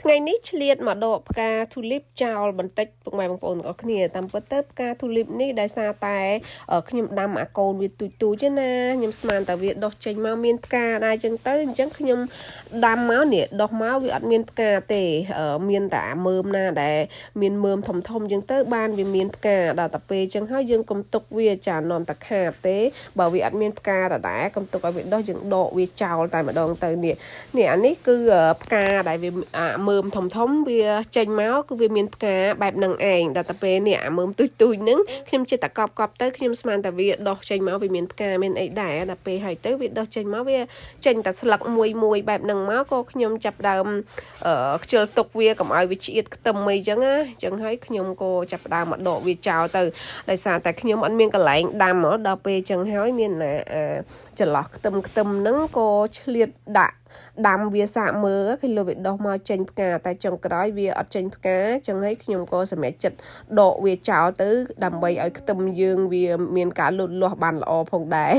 ថ្ងៃនេះឆ្លៀតមកដកផ្កាធូលីបចោលបន្តិចពុកម៉ែបងប្អូនទាំងអស់គ្នាតាមពិតទៅផ្កាធូលីបនេះដោយសារតែខ្ញុំដាំអាកូនវាទូចទូចណាខ្ញុំស្មានតែវាដុះចេញមកមានផ្កាដែរចឹងទៅអញ្ចឹងខ្ញុំដាំមកនេះដុះមកវាអត់មានផ្កាទេមានតែអាមើមណាដែលមានមើមធំធំចឹងទៅបានវាមានផ្កាដល់តែពេលចឹងហើយយើងកុំទុកវាចានំតែខាតទេបើវាអត់មានផ្កាដដែលកុំទុកឲ្យវាដុះយើងដកវាចោលតែម្ដងទៅនេះនេះអានេះគឺផ្កាដែលវាអាមើមធំធំវាចេញមកគឺវាមានផ្កាបែបនឹងឯងដល់តែពេលនេះអាមើមទូចទូចហ្នឹងខ្ញុំចិត្តតែកប់កប់ទៅខ្ញុំស្មានតែវាដុះចេញមកវាមានផ្កាមានអីដែរដល់ពេលហើយទៅវាដុះចេញមកវាចេញតែស្លឹកមួយមួយបែបហ្នឹងមកក៏ខ្ញុំចាប់ដើមខ្ជិលទុកវាកុំឲ្យវាឆ្អៀតខ្ទឹមអីចឹងណាចឹងហើយខ្ញុំក៏ចាប់ដើមមកដកវាចោលទៅដោយសារតែខ្ញុំអត់មានកន្លែងដាំដល់ពេលចឹងហើយមានណាចន្លោះខ្ទឹមខ្ទឹមហ្នឹងក៏ឆ្លៀតដាក់ដាំវាសាកមើលឃើញលើវាដុះមកចេញផ្កាតែចុងក្រោយវាអត់ចេញផ្កាចឹងហើយខ្ញុំក៏សម្រេចចិត្តដកវាចោលទៅដើម្បីឲ្យខ្ទឹមយើងវាមានការលូតលាស់បានល្អផងដែរ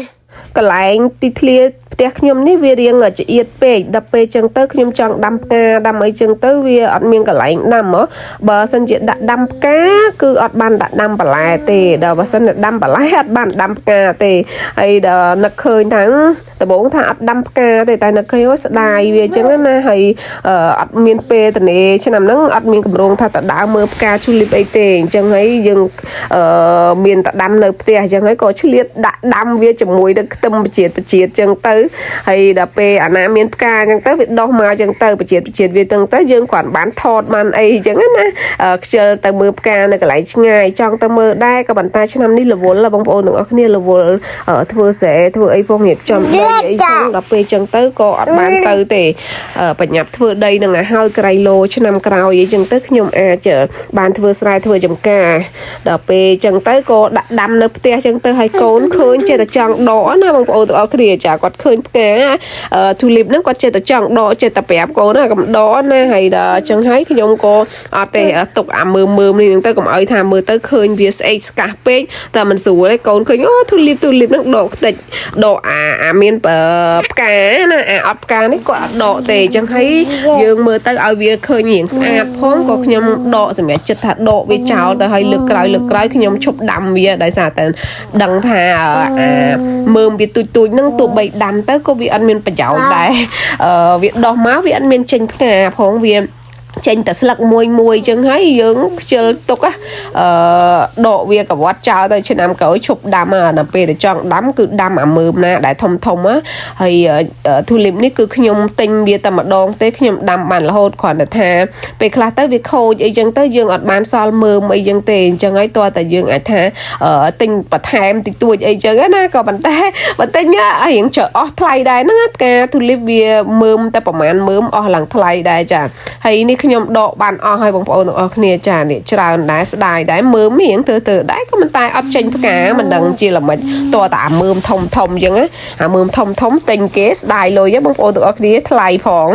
កន្លែងទីធ្លាផ្ទះខ្ញុំនេះវារៀងចៀតពេកដល់ពេលចឹងទៅខ្ញុំចង់ដាំផ្កាដាំអីចឹងទៅវាអត់មានកន្លែងដាំហ៎បើសិនជាដាក់ដាំផ្កាគឺអត់បានដាក់ដាំបន្លែទេដល់បើសិនជាដាំបន្លែអត់បានដាំផ្កាទេហើយដល់នឹកឃើញថាដំបូងថាអត់ដាំផ្កាទេតែនឹកឃើញអូស្ដាយវាចឹងណាហើយអត់មានពេលតនេឆ្នាំហ្នឹងអត់មានកម្រងថាតដើមមើលផ្កាជូលីបអីទេអញ្ចឹងហើយយើងអឺមានតដាំនៅផ្ទះអញ្ចឹងហើយក៏ឆ្លៀតដាក់ដាំវាជាមួយនឹងខ្ទឹមបជាតិបជាតិអញ្ចឹងទៅហើយដល់ពេលអាណាមានផ្កាអញ្ចឹងទៅវាដុះមកអញ្ចឹងទៅបជាតិបជាតិវាអញ្ចឹងទៅយើងគ្រាន់បានថតបានអីអញ្ចឹងណាខ្ជិលទៅមើលផ្កានៅកន្លែងឆ្ងាយចង់ទៅមើលដែរក៏ប៉ុន្តែឆ្នាំនេះរវល់បងប្អូនទាំងអស់គ្នារវល់ធ្វើស្រែធ្វើអីផងរៀបចំដីអីចឹងដល់ពេលអញ្ចឹងទៅក៏អត់បានទៅទេបញ្ញាប់ធ្វើដីនឹងឲ្យហើយក្រៃលោឆ្នាំក្រោយអីចឹងទៅខ្ញុំអាចបានធ្វើស្រែធ្វើចំការដល់ពេលអញ្ចឹងទៅក៏ដាក់ដាំនៅផ្ទះអញ្ចឹងទៅឲ្យកូនឃើញចេះតែចង់ដកណាបងប្អូនទាំងអស់គ្នាចាគាត់ឃើញផ្កាធូលីបហ្នឹងគាត់ចេះតែចង់ដកចេះតែប្រាប់កូនណាកុំដកណាហើយដល់អញ្ចឹងហើយខ្ញុំក៏អត់ទេទុកអាមើមមើមនេះហ្នឹងទៅកុំឲ្យថាមើលទៅឃើញវាស្អេកស្កះពេកតែមិនស្រួលទេកូនឃើញអូធូលីបធូលីបហ្នឹងដកខ្ទេចដកអាអាមានផ្កាណាអាអត់ផ្កានេះគាត់អត់ដកទេអញ្ចឹងហើយយើងមើលទៅឲ្យវាឃើញរៀងស្អាតផងក៏ខ្ញុំដកសម្រាប់ចិត្តថាដកវាចោលទៅឲ្យលើកក្រោយលើកក្រោយខ្ញុំឈប់ដាំវាដោយសារតែដឹងថាអាមើមវាទូចទូចហ្នឹងទោះបីដាំទៅក៏វាអត់មានប្រយោជន៍ដែរអឺវាដោះមកវាអត់មានចេញផ្កាផងវាចេញតែស្លឹកមួយមួយចឹងហើយយើងខ្ជិលទុកអឺដកវាកវត្តចោលទៅឆ្នាំក្រោយឈប់ដាំអាដល់ពេលដែលចង់ដាំគឺដាំអាមើមណាដែលធំធំហើយធូលីបនេះគឺខ្ញុំទិញវាតែម្ដងទេខ្ញុំដាំបានរហូតគ្រាន់តែថាពេលខ្លះទៅវាខូចអីចឹងទៅយើងអត់បានសល់មើមអីចឹងទេអញ្ចឹងហើយតើតែយើងអាចថាទិញបន្ថែមតិចតួចអីចឹងណាក៏ប៉ុន្តែបើទិញរៀងចើអស់ថ្លៃដែរហ្នឹងផ្កាធូលីបវាមើមតែប្រហែលមើមអស់ឡើងថ្លៃដែរចាហើយនេះខ្ញុំដកបានអស់ហើយបងប្អូនទាំងអស់គ្នាចានេះច្រើនដែរស្ដាយដែរមើមរៀងទៅទៅដែរក៏មិនតែអត់ចេញផ្កាមិនដឹងជាល្មិចតើតែអាមើមធំធំអញ្ចឹងណាអាមើមធំធំទិញគេស្ដាយលុយបងប្អូនទាំងអស់គ្នាថ្លៃផង។